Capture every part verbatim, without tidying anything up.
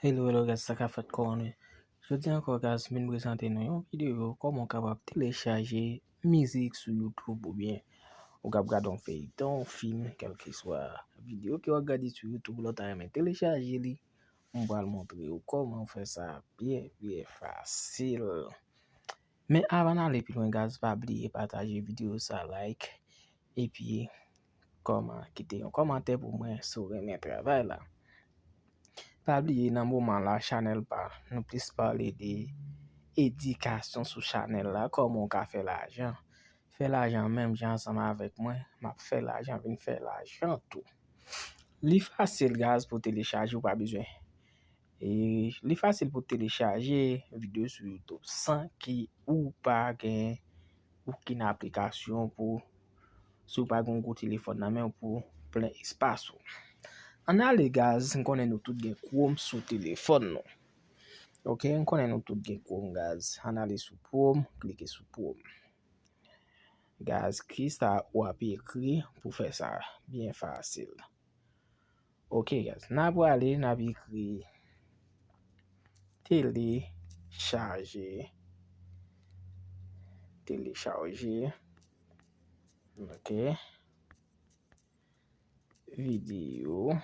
Hello, hello guys, sa k ap fèt, kòman nou ye? Jodi ankò guys, m vin prezante nou yon videyo kòman w kapab telechaje mizik sou YouTube oubyen ou k ap gade yon feyton, fim, kèlkeswa videyo ke w ap gade sou YouTube, lè w ta renmen telechaje li, m pral montre w kòman w fè sa byen, byen fasil. Men avan n ale pi lwen guys, pa bliye pataje videyo sa, like, epi kòman, kite yon kòmantè pou mwen si w renmen travay la. Pa bliye nan moman la, chanèl pa nou plis pale de edikasyon sou chanèl la, kòman w ka fè lajan. Fè lajan menm jan ansanm avèk mwen, m ap fè lajan, vin fè lajan tou. Li fasil guys pou telechaje, ou pa bezwen. E li fasil pou telechaje videyo sou YouTube san ke ou pa gen okenn aplikasyon pou, si w pa gen yon gwo telefòn nan men w pou plen espas ou. Ann ale guys, m konnen nou tout gen Chrome sou telefòn nou. Ok, m konnen nou tout gen Chrome guys. Ann ale sou Chrome, klike sou Chrome. Guys, kisa w ap ekri pou fè sa byen fasil? Ok guys, n a prale, n ap ekri telechaje, telechaje, ok, videyo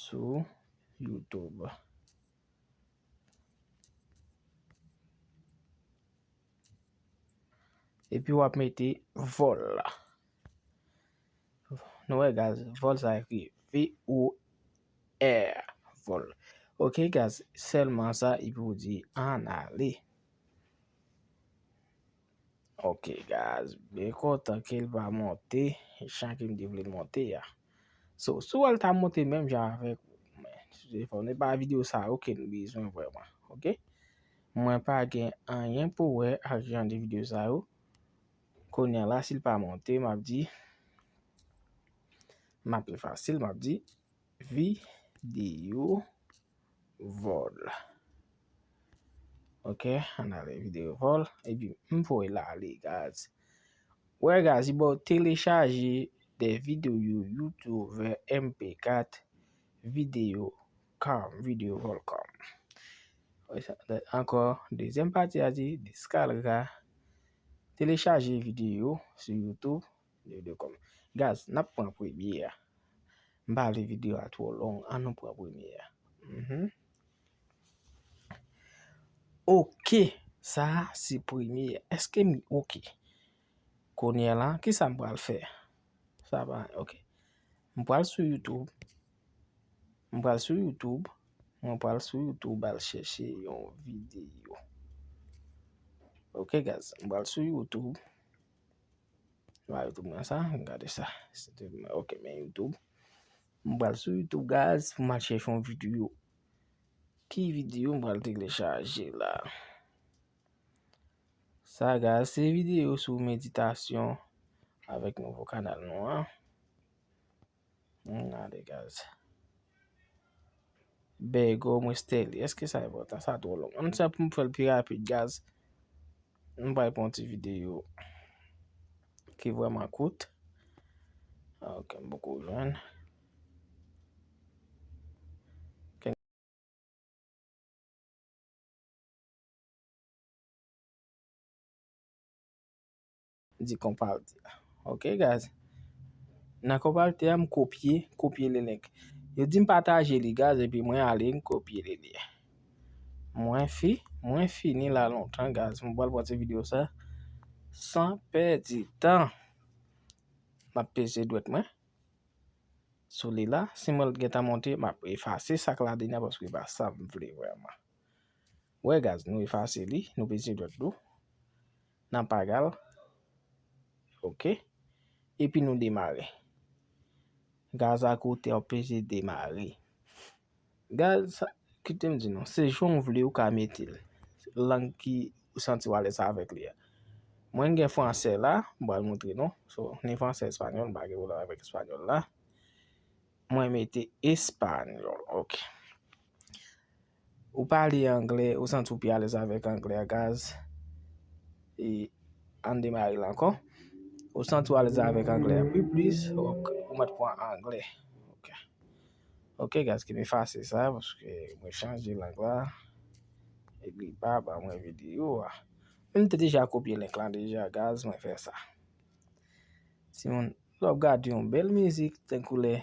sou YouTube. Epi w ap mete vòl la. Nou wè guys, vòl sa ekri V O R, vòl. Ok guys, sèlman sa epi w di ann ale. Ok guys, byen kontan ke l pa monte jan ke m te vle l monte a. So, si w wè l ta monte menm jan avèk ou, men, se pa videyo sa yo ke nou bezwen vrèman, ok? Mwen pa gen anyen pou wè ak jan de videyo sa yo. Kounye a la, si l pa monte, m ap di, m ap efase l, m ap di, videyo vòl. Ok, ann ale videyo vòl. Epi m voye l ale, guys. Wè, guys, li ba w telechaje de videyo YouTube M P kat videyo com, videyo vòl com. Ankò, dezyèm pati a di, descarga, telechaje videyo sou YouTube, videyo com. Guys, n ap pran premye a. M pa vle videyo a twò long, ann nou pran premye a. Mhm. Ok, sa a se premye a. Èske m ok? Kounye a la, kisa m pral fè? Sa pa, ok. M pral sou YouTube. M pral sou YouTube. Mwen pral sou YouTube, al chèche yon videyo. Ok, guys, m pral sou YouTube. Mwen YouTube mwen sa, gade sa. Se te mwen, ok, men YouTube. M pral sou YouTube, guys, pou m al chèche yon videyo. Ki videyo m pral telechaje la? Sa, guys, se videyo sou meditasyon avèk nouvo kanal nou an. Ann gade, guys. Bègòm Westerlie. Èske sa enpòtan? Sa twò long. Ann fè pou m fè l pi rapid, guys. M pral pran yon ti videyo ki vrèman kout. Ok, m poko jwenn. Di konpalte. Ok, guys. Nan konpalte a, m kopye, kopye le link. Yo di m pataje li, guys, epi mwen ale, m kopye li, li. Mwen fi, mwen fini la lontan, guys. Mwen pral pran ti videyo sa san pèdi tan. M ap peze dwèt mwen sou li la. Si mwen l gentan monte, m ap efase sa k ladan l la paske e pa sa m vle vrèman. Wè, guys, nou efase li, nou peze dwèt nou. Nan pagal. Ok. Epi nou demare. Guys, akote w peze demare. Guys, kite m di nou, se jan w vle ou ka mete l. Lang ki ou santi w alèz avèk li a. Mwen gen fransè la, m pral montre nou. So, ni fransè, espanyòl, m pa gen pwoblèm avèk espanyòl la. Mwen mete espanyòl, ok. Ou pale anglè, ou santi w pi alèz avèk anglè a, guys. E ann demare l ankò. Ou santi w alèz avèk anglè a pi plis, ok, ou mèt pran anglè. Ok. Ok, guys, ki m efase sa, paske mwen chanje lang la. Epi pa ba mwen videyo a. Men m te deja kopye link la deja, guys, mwen fè sa. Timoun, lè w ap gade yon bèl mizik, tankou lè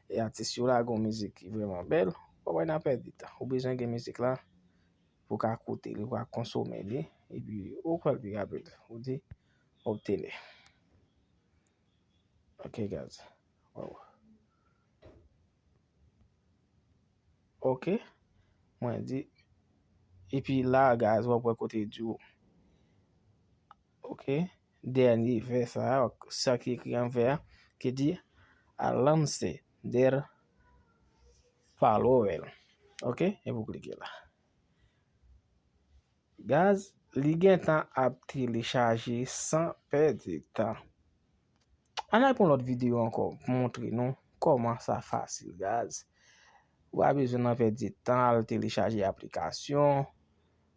e atis yo lage yon mizik ki vrèman bèl, w pa nan pèdi tan. Ou bezwen gen mizik la pou w ka koute li, pou w ka konsome li, epi ou kwè l pi rapid. Ou di, obtene. Ok, guys. Wow. Ok. Mwen di. Epi la, guys, w ap wè kote di w. Ok. Dènye vè sa, sa ki ekri an vè a, ki di, Alcance der Palovel. Ok. E pou klike la. Guys, li gentan ap telechaje san pèdi tan. Ann al pran lòt videyo ankò pou montre nou kòman sa fasil, guys. Ou pa bezwen nan pèdi tan al telechaje aplikasyon.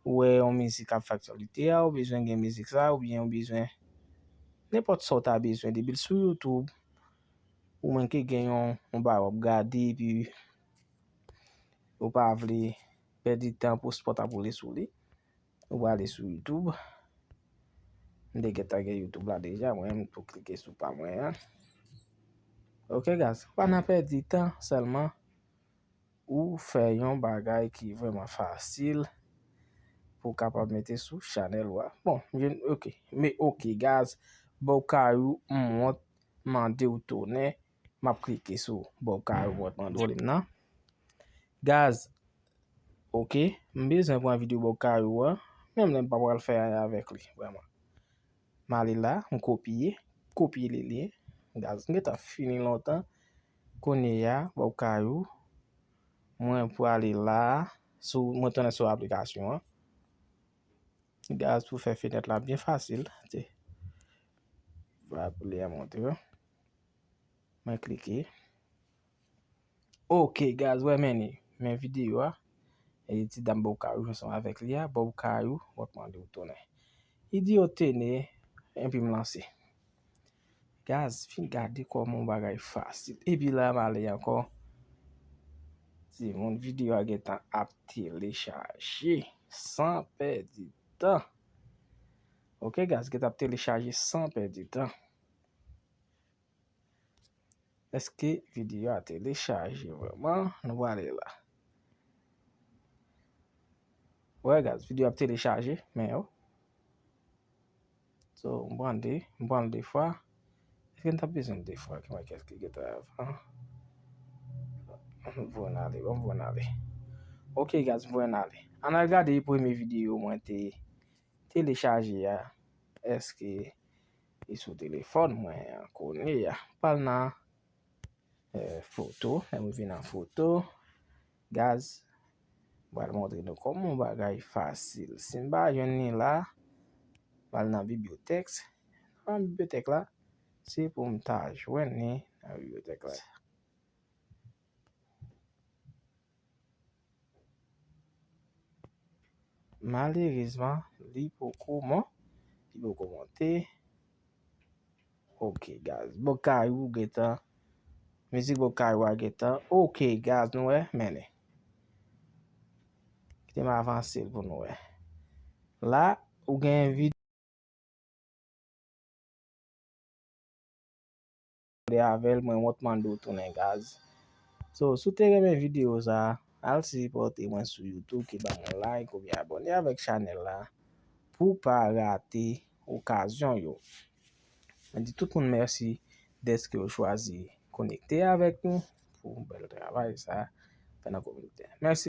Ou wè yon mizik ap fè aktyalite a, ou bezwen gen mizik sa, oubyen ou bezwen nenpòt sa ou ta bezwen depi l sou YouTube. Ou menm ki gen yon, yon bagay w ap gade, epi ou pa vle pèdi tan pou spòt ap woule sou li. Ou prale sou YouTube. M te gentan gen YouTube la deja, mwen menm tou klike sou pa mwen an. Ok, guys, pa nan pèdi tan, sèlman ou fè yon bagay ki vrèman fasil pou w kapab mete sou chanèl ou a. Bon, je, ok, men ok, guys, Bob Kayou, m wont mande w tounen, m ap klike sou Bob Kayou, m wont mande w tounen nan. Guys, ok, m bezwen pran videyo Bob Kayou an, menm lè m pa pral fè anyen avèk li, vrèman. M ale la, m kopye, kopye li li. Guys, m gentan fini lontan. Kounye a, Bob Kayou, mwen prale la, sou, mwen tounen sou aplikasyon an. Guys, pou fè fenèt la byen fasil, te. Va pou li a montre. Mwen klike. Ok, guys, wè men li. Men videyo a. E ti dam Bob Kayou ansanm avèk li a. Bob Kayou, w ap mande w tounen. Li di yo tounen, epi m lanse. Guys, fin gade kòman yon bagay fasil. Epi la, m ale ankò. Timoun, videyo a gentan ap telechaje san pèdi tan. Ok, guys, gentan ap telechaje san pèdi tan. Èske videyo a telechaje vrèman? Nou prale la. Wè, guys, videyo ap telechaje, men yo. So, m pran de, m pran l de fwa. Èske n t ap bezwen de fwa? Ki mwen kèske ki te avan? M voye n ale, bon, m voye n ale. Ok, guys, m voye n ale. Ann al gade premye videyo mwen te telechaje a. Èske li sou telefòn mwen an kounye a? Pral nan, eh, foto, lè mwen vin nan foto, guys, m pral montre nou kòman yon bagay fasil. Si m pa jwenn li la, m pral nan bibliyotèk. Nan bibliyotèk la, se pou m ta jwenn li nan bibliyotèk la. Malerezman, li poko mon-, li poko monte. Ok, guys. Bob Kayou gentan. Mizik Bob Kayou a gentan. Ok, guys, nou wè, men li. Kite m avanse l pou nou wè. La, ou gen vid- avè l, mwen wont mande w tounen, guys. So, si w te renmen videyo sa, al sipòte mwen sou YouTube, ki ban mwen like oubyen abòne avèk chanèl la pou w pa rate okazyon yo. Mwen di tout moun mèsi dèske yo chwazi konekte avèk nou pou bèl travay sa fè nan kominote. Mèsi.